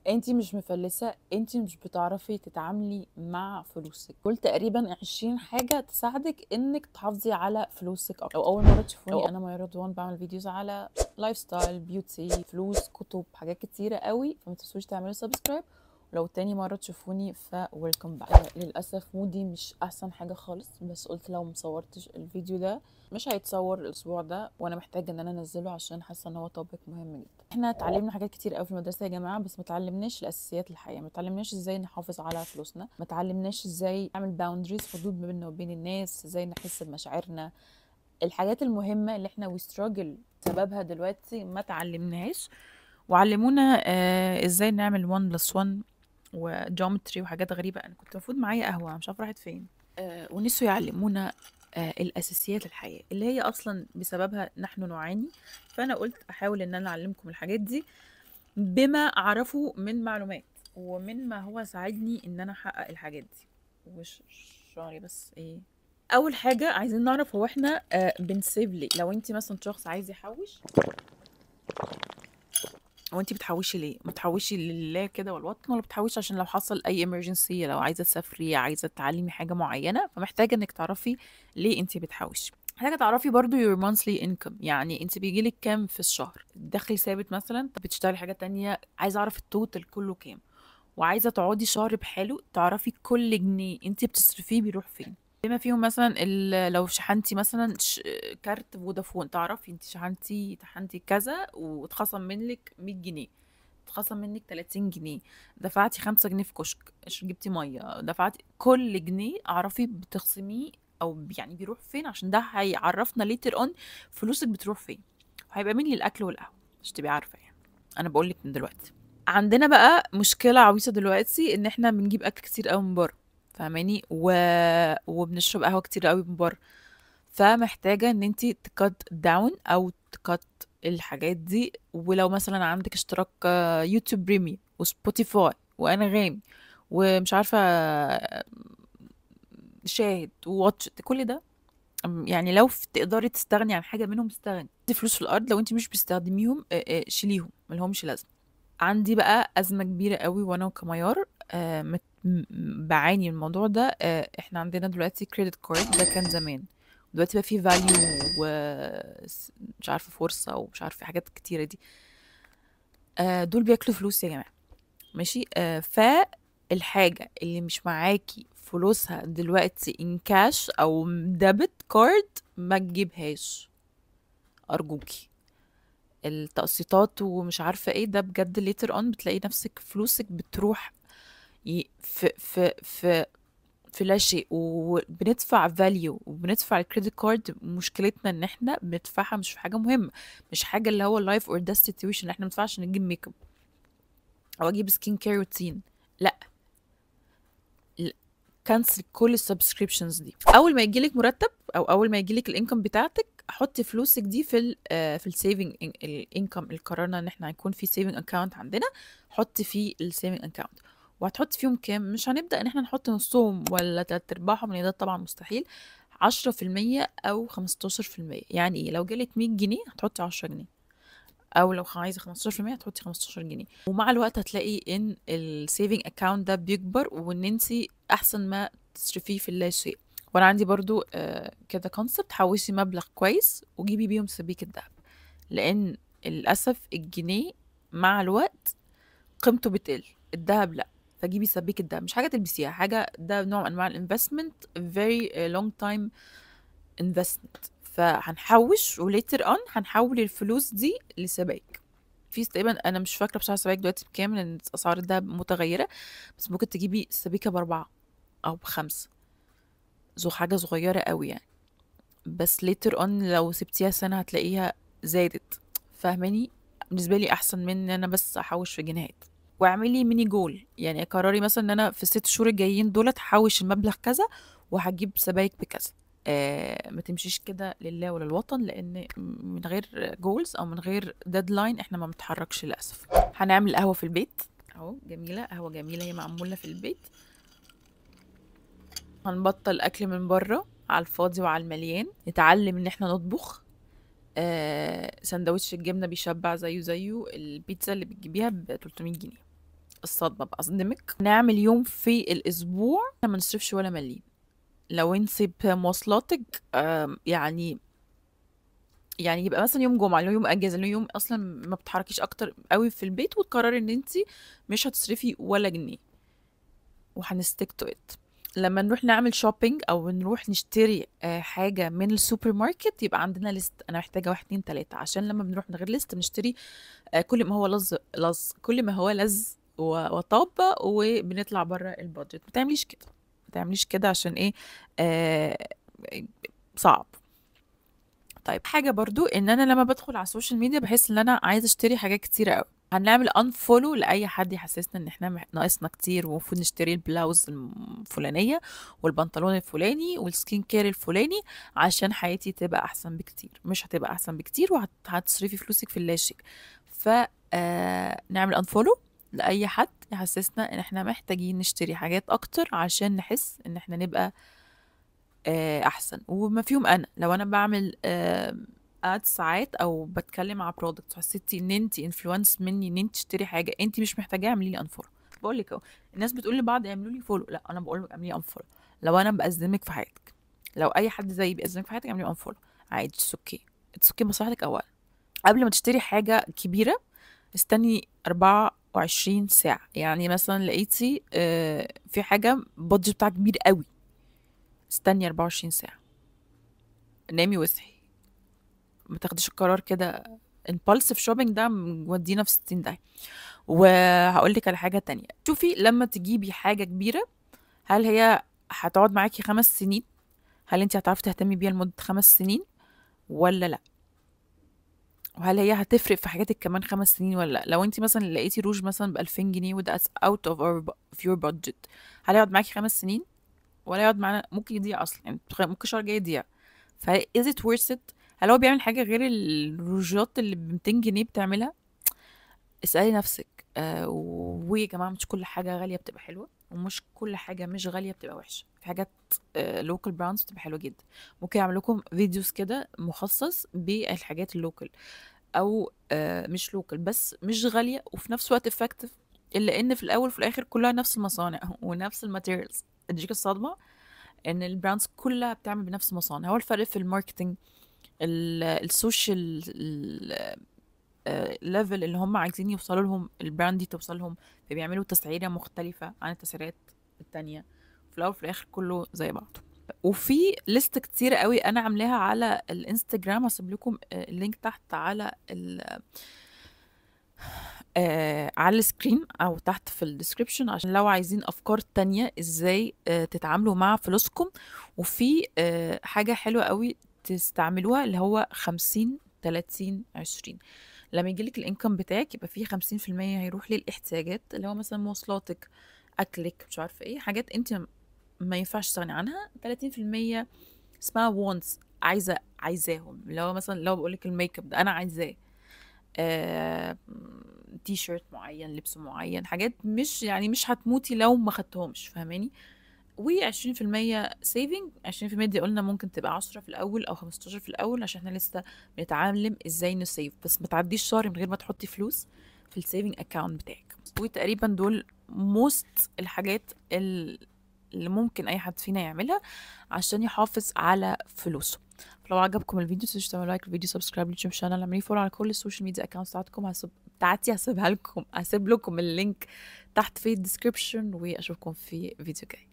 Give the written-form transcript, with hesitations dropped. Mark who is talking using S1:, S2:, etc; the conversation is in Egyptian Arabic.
S1: انت مش مفلسه، انت مش بتعرفي تتعاملي مع فلوسك. قلت تقريبا 20 حاجة تساعدك انك تحافظي على فلوسك اكتر. لو اول مرة تشوفوني، انا ميار رضوان، بعمل videos على lifestyle، beauty، فلوس، كتب، حاجات كتيرة قوي، فما تنسوش تعملوا subscribe. لو تاني مرة تشوفوني ف welcome back. للاسف mood ي مش احسن حاجة خالص، بس قلت لو مصورتش الفيديو ده مش هيتصور الاسبوع ده، وانا محتاجه ان انا انزله عشان حاسه ان هو topic مهم جدا. احنا اتعلمنا حاجات كتير قوي في المدرسة يا جماعه، بس ما اتعلمناش الاساسيات الحياه، ما اتعلمناش ازاي نحافظ على فلوسنا، ما اتعلمناش ازاي نعمل boundaries، حدود ما بيننا وبين الناس، ازاي نحس بمشاعرنا. الحاجات المهمة اللي احنا we struggle بسببها دلوقتي ما اتعلمناهاش، وعلمونا ازاي نعمل 1 plus 1 و geometry وحاجات غريبه. انا كنت المفروض معايا قهوه، مش عارفه راحت فين. ونسوا يعلمونا الاساسيات الحياة اللي هي اصلا بسببها نحن نعاني. فانا قلت احاول ان انا اعلمكم الحاجات دي بما اعرفه من معلومات ومن ما هو ساعدني ان انا احقق الحاجات دي. وش شعري بس ايه. اول حاجة عايزين نعرف هو احنا بن save ليه. لو انت مثلا شخص عايز يحوش، هو انت بتحوشي ليه؟ بتحوشي لله كده والوطن، ولا بتحوشي عشان لو حصل اي emergency، لو عايزه تسافري، عايزه تتعلمي حاجة معينه؟ فمحتاجه انك تعرفي ليه انت بتحوشي. محتاجه تعرفي برضو your monthly income، يعني انت بيجيلك كام في الشهر، دخل ثابت مثلا، طب بتشتغلي حاجة تانية، عايزه اعرف ال total كله كام. وعايزه تقعدي شهر بحاله تعرفي كل جنيه انت بتصرفيه بيروح فين، بما فيهم مثلا لو شحنتي مثلا كارت فودافون، تعرفي انت شحنتي كذا واتخصم منك 100 جنيه، اتخصم منك 30 جنيه، دفعتي 5 جنيه في كشك جبتي ميه، دفعتي كل جنيه اعرفي بتخصميه او يعني بيروح فين، عشان ده هيعرفنا later on فلوسك بتروح فين. وهيبقى مين للاكل والقهوة عشان تبقي عارفه، يعني انا بقول لك من دلوقتي. عندنا بقى مشكلة عويصة دلوقتي، ان احنا بنجيب اكل كتير قوي من بره، فاهماني؟ وبنشرب قهوة كتير قوي من بره. فمحتاجه ان انتي ت cut down او ت cut الحاجات دي. ولو مثلا عندك اشتراك YouTube Premium و Spotify وانغامي ومش عارفه شاهد و Watch It، كل ده يعني لو تقدري تستغني عن حاجة منهم استغني. فلوس في الارض لو انت مش بتستخدميهم شيليهم، ملهمش لازمه. عندي بقى ازمة كبيرة قوي وانا كميار بعاني من الموضوع ده. احنا عندنا دلوقتي credit card، ده كان زمان، دلوقتي بقى في valU ومش عارفه فرصة ومش عارفه حاجات كتيرة دي. دول بياكلوا فلوس يا جماعة، ماشي؟ فالحاجه اللي مش معاكي فلوسها دلوقتي in cash او debit card ما تجيبهاش ارجوكي. التقسيطات ومش عارفه ايه ده بجد later on بتلاقي نفسك فلوسك بتروح في في في في لا شيء. وبندفع valU وبندفع ال credit card. مشكلتنا ان احنا بندفعها مش في حاجة مهمه، مش حاجة اللي هو life or death situation. احنا بندفعش عشان نجيب ميك اب او اجيب skin care routine، لا، cancel كل ال subscriptions دي. اول ما يجيلك مرتب او اول ما يجيلك ال income بتاعتك، حطي فلوسك دي في ال saving ال income اللي قررنا ان احنا هيكون في saving account عندنا، حطي فيه ال saving account. وهتحطي فيهم كام؟ مش هنبدا ان احنا نحط نصهم ولا تلات ارباعهم، لان ده طبعا مستحيل. 10% او 15%. يعني ايه؟ لو جالك 100 جنيه هتحطي 10 جنيه، او لو عايزه 15% هتحطي 15 جنيه. ومع الوقت هتلاقي ان ال saving account ده بيكبر، وان انت احسن ما تصرفيه في اللا شيء. وانا عندي برضو كده concept، حوشي مبلغ كويس وجيبي بيهم سبيكة دهب، لان للاسف الجنيه مع الوقت قيمته بتقل، الذهب لا. فجيبي سبيكة دهب، مش حاجة تلبسيها، حاجة ده نوع من انواع ال investment، very long time investment. فهنحوش و later on هنحول الفلوس دي لسبائك. في تقريبا انا مش فاكره بصراحة سبائك دلوقتي بكام لان اسعار الدهب متغيرة، بس ممكن تجيبي سبيكه ب4 او ب5، زو حاجة صغيرة قوي يعني، بس later on لو سبتيها سنة هتلاقيها زادت، فاهماني؟ بالنسبة لي احسن من ان انا بس احوش في جنيهات. واعملي mini goal، يعني قرري مثلا ان انا في ال6 شهور الجايين دولت هحوش المبلغ كذا وهجيب سبايك بكذا. ما تمشيش كده لله وللوطن، لان من غير goals او من غير deadline احنا ما بنتحركش للاسف. هنعمل قهوة في البيت اهو، جميلة، قهوة جميلة هي معمولة في البيت. هنبطل اكل من بره على الفاضي وعلى المليان، نتعلم ان احنا نطبخ. سندوتش الجبنة بيشبع زيه زيه البيتزا اللي بتجيبيها ب 300 جنيه. الصدمة بقى، اصدمك، نعمل يوم في الاسبوع ما نصرفش ولا مليم. لو انت بمواصلاتك يعني يبقى مثلا يوم جمعه اللي هو يوم اجازه، اللي هو يوم اصلا ما بتحركيش اكتر قوي في البيت، وتقرري ان انت مش هتصرفي ولا جنيه، وهن stick to it. لما نروح نعمل shopping او نروح نشتري حاجة من السوبر ماركت، يبقى عندنا list، انا محتاجه 1 2 3، عشان لما بنروح من غير list بنشتري كل ما هو لذ لذ، كل ما هو لذ وطاب، وبنطلع بره ال budget. ما تعمليش كده، ما تعمليش كده، عشان ايه؟ صعب. طيب حاجة برضو، ان انا لما بدخل على ال social media بحس ان انا عايزه اشتري حاجات كتيرة قوي. هنعمل unfollow لاي حد يحسسنا ان احنا ناقصنا كتير، ومفروض نشتري البلاوز الفلانية والبنطلون الفلاني وال skin care الفلاني عشان حياتي تبقى احسن بكتير. مش هتبقى احسن بكتير، وهتصرفي فلوسك في اللاشيء. ف نعمل unfollow لاي حد يحسسنا ان احنا محتاجين نشتري حاجات اكتر عشان نحس ان احنا نبقى احسن. وما فيهم انا لو انا بعمل ad ساعات او بتكلم على product وحسيتي ان انت influence مني ان انت تشتري حاجة انت مش محتاجاها، اعملي لي unfollow. بقول لك اهو، الناس بتقول لبعض اعملوا لي follow، لا انا بقول لك اعملي لي unfollow. لو انا بأزمك في حياتك، لو اي حد زيي بيأزمك في حياتك، اعملي لي unfollow عادي، it's okay، it's okay، مصلحتك اولا. قبل ما تشتري حاجة كبيرة استني 24 ساعة. يعني مثلا لقيتي في حاجة budget بتاعك كبير قوي، استني 24 ساعة، نامي واصحي، ما تاخديش القرار كده impulsive shopping، ده مودينا في 60 داهية. وهقول لك على حاجة تانية، شوفي لما تجيبي حاجة كبيرة هل هي هتقعد معاكي 5 سنين؟ هل انت هتعرفي تهتمي بيها لمدة 5 سنين ولا لا؟ وهل هي هتفرق في حاجاتك كمان 5 سنين ولا لا؟ لو انت مثلا لقيتي روج مثلا ب 2000 جنيه وده out of your budget، هل هيقعد معاكي 5 سنين ولا يقعد معانا؟ ممكن يضيع اصلا، يعني ممكن الشهر الجاي يضيع. ف is it worth it؟ هل هو بيعمل حاجة غير الروجات اللي ب 200 جنيه بتعملها؟ اسألي نفسك. ويا جماعة مش كل حاجة غالية بتبقى حلوة، ومش كل حاجة مش غالية بتبقى وحشة. في حاجات local brands بتبقى حلوة جدا. ممكن اعمل لكم videos كده مخصص بالحاجات ال local او مش local بس مش غالية وفي نفس الوقت effective، الا ان في الاول وفي الاخر كلها نفس المصانع ونفس ال materials. اديك الصدمة ان ال brands كلها بتعمل بنفس المصانع، هو الفرق في ال marketing، ال social level اللي هم عايزين يوصلوا لهم، ال brand دي توصل لهم، فبيعملوا تسعيره مختلفة عن التسعيرات التانية. في الاول وفي الاخر كله زي بعضه. وفي list كتير قوي انا عاملاها على الانستجرام، هسيب لكم ال link تحت على ال على ال screen او تحت في ال description، عشان لو عايزين افكار تانية ازاي تتعاملوا مع فلوسكم. وفي حاجة حلوة قوي تستعملوها اللي هو 50 30 20. لما يجيلك ال income بتاعك يبقى فيه 50% هيروح للاحتياجات اللي هو مثلا مواصلاتك، اكلك، مش عارفه ايه، حاجات انت ما ينفعش تستغني عنها. 30% اسمها wants، عايزاهم، اللي هو مثلا لو بقولك الميك اب ده انا عايزاه، تي شيرت معين، لبس معين، حاجات مش يعني مش هتموتي لو ما خدتهمش، فاهماني؟ و20% saving. 20% دي قلنا ممكن تبقى 10 في الاول او 15 في الاول عشان احنا لسه بنتعلم ازاي ن save، بس ما تعديش شهر من غير ما تحطي فلوس في ال saving account بتاعك. وتقريبا دول most الحاجات اللي ممكن اي حد فينا يعملها عشان يحافظ على فلوسه. فلو عجبكم الفيديو تنسوش تعملوا like للفيديو، subscribe لليوتيوب channel، اعملوا follow على كل ال social media accounts بتاعتكم، بتاعتي هسيبها لكم، هسيب لكم ال link تحت في ال description، واشوفكم في فيديو جاي.